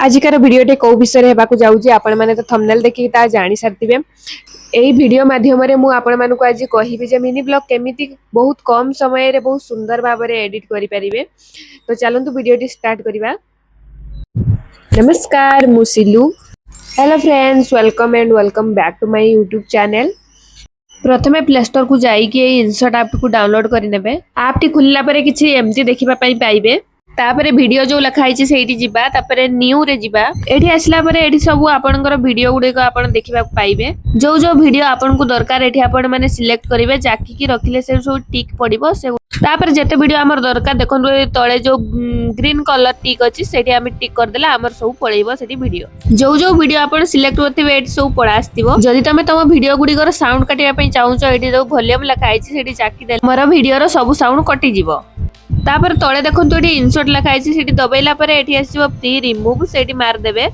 ଆଜିକାର ଭିଡ଼ିଓଟି କୋଉ ବିଷୟରେ ହେବାକୁ ଯାଉଛି, ଆପଣମାନେ ତ ଥମ୍ବନେଲ୍ ଦେଖିକି ତାହା ଜାଣି ସାରିଥିବେ। ଏଇ ଭିଡ଼ିଓ ମାଧ୍ୟମରେ ମୁଁ ଆପଣମାନଙ୍କୁ ଆଜି କହିବି ଯେ ମିନି ବ୍ଲଗ୍ କେମିତି ବହୁତ କମ୍ ସମୟରେ ବହୁତ ସୁନ୍ଦର ଭାବରେ ଏଡିଟ୍ କରିପାରିବେ। ତ ଚାଲନ୍ତୁ, ଭିଡ଼ିଓଟି ଷ୍ଟାର୍ଟ କରିବା। ନମସ୍କାର, ମୁଁ Silu. Hello friends, welcome and welcome back to my YouTube channel. ପ୍ରଥମେ ପ୍ଲେ ଷ୍ଟୋରକୁ ଯାଇକି ଏଇ ଇନସର୍ଟ ଆପ୍କୁ ଡାଉନଲୋଡ୍ କରିନେବେ। ଆପ୍ଟି ଖୋଲିଲା ପରେ କିଛି ଏମିତି ଦେଖିବା ପାଇଁ ପାଇବେ। ତାପରେ ଭିଡ଼ିଓ ଯୋଉ ଲେଖା ହେଇଛି, ସେଇଠି ଯିବା। ତାପରେ ନ୍ୟୁରେ ଯିବା। ଏଠି ଆସିଲା ପରେ ଏଠି ସବୁ ଆପଣଙ୍କର ଭିଡ଼ିଓ ଗୁଡ଼ିକ ଆପଣ ଦେଖିବାକୁ ପାଇବେ। ଯୋଉ ଯୋଉ ଭିଡ଼ିଓ ଆପଣଙ୍କୁ ଦରକାର, ଏଠି ଆପଣ ମାନେ ସିଲେକ୍ଟ କରିବେ। ଚାଖିକି ରଖିଲେ ସେ ସବୁ ଟିକ୍ ପଡିବ ସେ। ତାପରେ ଯେତେ ଭିଡ଼ିଓ ଆମର ଦରକାର, ଦେଖନ୍ତୁ, ଏ ତଳେ ଯୋଉ ଗ୍ରୀନ କଲର ଟିକ୍ ଅଛି, ସେଇଠି ଆମେ ଟିକ୍ କରିଦେଲେ ଆମର ସବୁ ପଳେଇବ ସେଠି ଭିଡ଼ିଓ। ଯୋଉ ଯୋଉ ଭିଡ଼ିଓ ଆପଣ ସିଲେକ୍ଟ କରିଥିବେ, ଏଠି ସବୁ ପଳେଇ ଆସିଥିବ। ଯଦି ତମେ ତମ ଭିଡ଼ିଓ ଗୁଡ଼ିକର ସାଉଣ୍ଡ କାଟିବା ପାଇଁ ଚାହୁଁଛ, ଏଠି ଯୋଉ ଭଲ୍ୟୁମ ଲେଖା ହେଇଛି, ସେଠି ଚାଖିଦେଲେ ମୋର ଭିଡ଼ିଓର ସବୁ ସାଉଣ୍ଡ କଟିଯିବ। ତାପରେ ତଳେ ଦେଖନ୍ତୁ, ଏଠି ଇନସର୍ଟ ଲେଖା ହେଇଛି। ସେଠି ଦବେଇଲା ପରେ ଏଠି ଆସିବ ପ୍ରି ରିମୁଭ୍। ସେଇଠି ମାରିଦେବେ।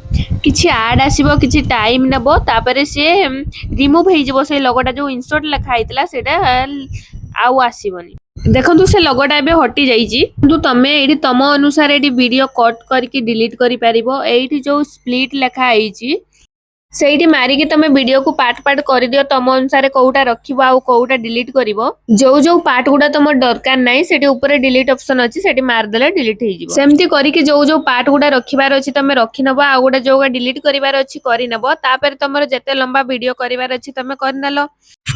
କିଛି ଆଡ୍ ଆସିବ, କିଛି ଟାଇମ୍ ନେବ, ତାପରେ ସିଏ ରିମୁଭ୍ ହେଇଯିବ। ସେଇ ଲୋଗୋଟା ଯୋଉ ଇନସର୍ଟ ଲେଖା ହେଇଥିଲା, ସେଇଟା ଆଉ ଆସିବନି। ଦେଖନ୍ତୁ, ସେ ଲୋଗୋଟା ଏବେ ହଟି ଯାଇଛି। କିନ୍ତୁ ତମେ ଏଇଠି ତମ ଅନୁସାରେ ଏଠି ଭିଡ଼ିଓ କଟ୍ କରିକି ଡିଲିଟ୍ କରିପାରିବ। ଏଇଠି ଯୋଉ ସ୍ପ୍ଲିଟ୍ ଲେଖା ହେଇଛି, ସେଇଠି ମାରିକି ତମେ ଭିଡ଼ିଓକୁ ପାର୍ଟ ପାର୍ଟ କରିଦିଅ। ତମ ଅନୁସାରେ କୋଉଟା ରଖିବ ଆଉ କୋଉଟା ଡିଲିଟ୍ କରିବ। ଯୋଉ ଯୋଉ ପାର୍ଟ ଗୁଡା ତମର ଦରକାର ନାହିଁ, ସେଠି ଉପରେ ଡିଲିଟ୍ ଅପସନ ଅଛି, ସେଠି ମାରିଦେଲେ ଡିଲିଟ୍ ହେଇଯିବ। ସେମିତି କରିକି ଯୋଉ ଯୋଉ ପାର୍ଟ ଗୁଡା ରଖିବାର ଅଛି, ତମେ ରଖିନବ ଆଉ ଗୋଟେ ଯୋଉଟା ଡିଲିଟ୍ କରିବାର ଅଛି, କରିନବ। ତାପରେ ତମର ଯେତେ ଲମ୍ବା ଭିଡ଼ିଓ କରିବାର ଅଛି, ତମେ କରିନେଲ।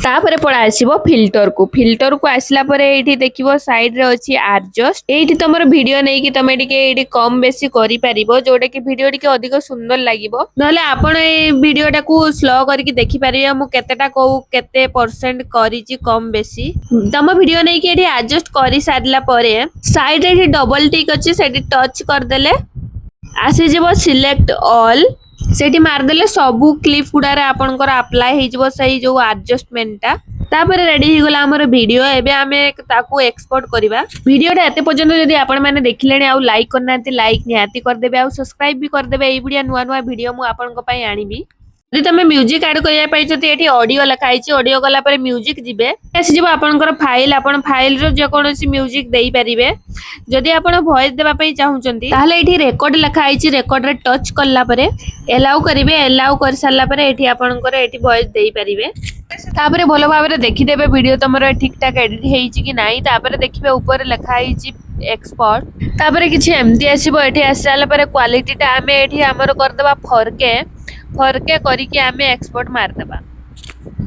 ତାପରେ ପଳେଇ ଆସିବ ଫିଲ୍ଟରକୁ। ଫିଲ୍ଟରକୁ ଆସିଲା ପରେ ଏଇଠି ଦେଖିବ, ସାଇଡରେ ଅଛି ଆଡଜଷ୍ଟ। ଏଇଠି ତମର ଭିଡ଼ିଓ ନେଇକି ତମେ ଟିକେ ଏଇଠି କମ ବେଶୀ କରିପାରିବ, ଯୋଉଟା କି ଭିଡ଼ିଓ ଟିକେ ଅଧିକ ସୁନ୍ଦର ଲାଗିବ। ନହେଲେ ଆପଣ ଏଇ ଭିଡ଼ିଓଟାକୁ ସ୍ଲୋ କରିକି ଦେଖିପାରିବେ, ମୁଁ କେତେଟା କୋଉ କେତେ ପରସେଣ୍ଟ କରିଛି କମ ବେଶୀ। ତମ ଭିଡ଼ିଓ ନେଇକି ଏଠି ଆଡଜଷ୍ଟ କରି ସାରିଲା ପରେ ସାଇଡରେ ଏଠି ଡବଲ ଟିକ୍ ଅଛି, ସେଠି ଟଚ୍ କରିଦେଲେ ଆସିଯିବ ସିଲେକ୍ଟ ଅଲ୍। ସେଇଠି ମାରିଦେଲେ ସବୁ କ୍ଲିପ୍ ଗୁଡାରେ ଆପଣଙ୍କର ଆପ୍ଲାଏ ହେଇଯିବ ସେଇ ଯୋଉ ଆଡଜଷ୍ଟମେଣ୍ଟଟା। ତାପରେ ରେଡି ହେଇଗଲା ଆମର ଭିଡ଼ିଓ। ଏବେ ଆମେ ତାକୁ ଏକ୍ସପୋର୍ଟ କରିବା। ଭିଡ଼ିଓଟା ଏତେ ପର୍ଯ୍ୟନ୍ତ ଯଦି ଆପଣମାନେ ଦେଖିଲେଣି ଆଉ ଲାଇକ୍ କରିନାହାନ୍ତି, ଲାଇକ୍ ନିହାତି କରିଦେବେ ଆଉ ସବସ୍କ୍ରାଇବ ବି କରିଦେବେ। ଏଇଭଳିଆ ନୂଆ ନୂଆ ଭିଡ଼ିଓ ମୁଁ ଆପଣଙ୍କ ପାଇଁ ଆଣିବି। ଯଦି ତମେ ମ୍ୟୁଜିକ ଆଡ୍ କରିବା ପାଇଁ ଯଦି ଏଠି ଅଡିଓ ଲେଖା ହେଇଛି, ଅଡିଓ ଗଲା ପରେ ମ୍ୟୁଜିକ ଯିବେ। ଆସିଯିବ ଆପଣଙ୍କର ଫାଇଲ। ଆପଣ ଫାଇଲର ଯେକୌଣସି ମ୍ୟୁଜିକ ଦେଇପାରିବେ। ଯଦି ଆପଣ ଭଏସ ଦେବା ପାଇଁ ଚାହୁଁଛନ୍ତି, ତାହେଲେ ଏଇଠି ରେକର୍ଡ ଲେଖା ହେଇଛି। ରେକର୍ଡରେ ଟଚ୍ କଲା ପରେ ଏଲାଉ କରିବେ। ଏଲାଉ କରିସାରିଲା ପରେ ଏଠି ଆପଣଙ୍କର ଏଠି ଭଏସ ଦେଇପାରିବେ। ତାପରେ ଭଲ ଭାବରେ ଦେଖିଦେବେ, ଭିଡ଼ିଓ ତମର ଠିକ ଠାକ ଏଡିଟ୍ ହେଇଛି କି ନାହିଁ। ତାପରେ ଦେଖିବେ, ଉପରେ ଲେଖା ହେଇଛି ଏକ୍ସପୋର୍ଟ। ତାପରେ କିଛି ଏମିତି ଆସିବ। ଏଠି ଆସି ସାରିଲା ପରେ କ୍ୱାଲିଟିଟା ଆମେ ଏଠି ଆମର କରିଦେବା 4K। 4K କରିକି ଆମେ ଏକ୍ସପୋର୍ଟ ମାରିଦେବା।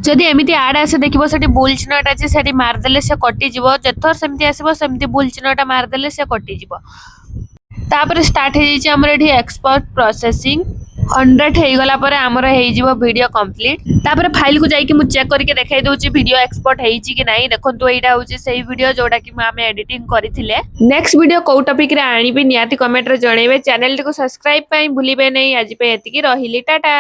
ଯଦି ଏମିତି ଆଡ୍ ଆସେ, ଦେଖିବ, ସେଠି ଭୁଲ ଚିହ୍ନଟା ଅଛି, ସେଠି ମାରିଦେଲେ ସେ କଟିଯିବ। ଯେଥର ସେମିତି ଆସିବ, ସେମିତି ଭୁଲ ଚିହ୍ନଟା ମାରିଦେଲେ ସେ କଟିଯିବ। ତାପରେ ଷ୍ଟାର୍ଟ ହେଇଯାଇଛି ଆମର ଏଠି ଏକ୍ସପୋର୍ଟ ପ୍ରୋସେସିଂ। 100 ହେଇଗଲା ପରେ ଆମର ହେଇଯିବ ଭିଡ଼ିଓ କମ୍ପ୍ଲିଟ୍। ତାପରେ ଫାଇଲକୁ ଯାଇକି ମୁଁ ଚେକ୍ କରିକି ଦେଖେଇ ଦଉଛି, ଭିଡ଼ିଓ ଏକ୍ସପୋର୍ଟ ହେଇଛି କି ନାହିଁ। ଦେଖନ୍ତୁ, ଏଇଟା ହଉଛି ସେଇ ଭିଡ଼ିଓ ଯୋଉଟା କି ମୁଁ ଆମେ ଏଡିଟିଂ କରିଥିଲେ। ନେକ୍ସଟ ଭିଡ଼ିଓ କୋଉ ଟପିକରେ ଆଣିବି, ନିହାତି କମେଣ୍ଟରେ ଜଣେଇବେ। ଚ୍ୟାନେଲଟିକୁ ସବସ୍କ୍ରାଇବ ପାଇଁ ଭୁଲିବେ ନାହିଁ। ଆଜି ପାଇଁ ଏତିକି ରହିଲି। ଟାଟା।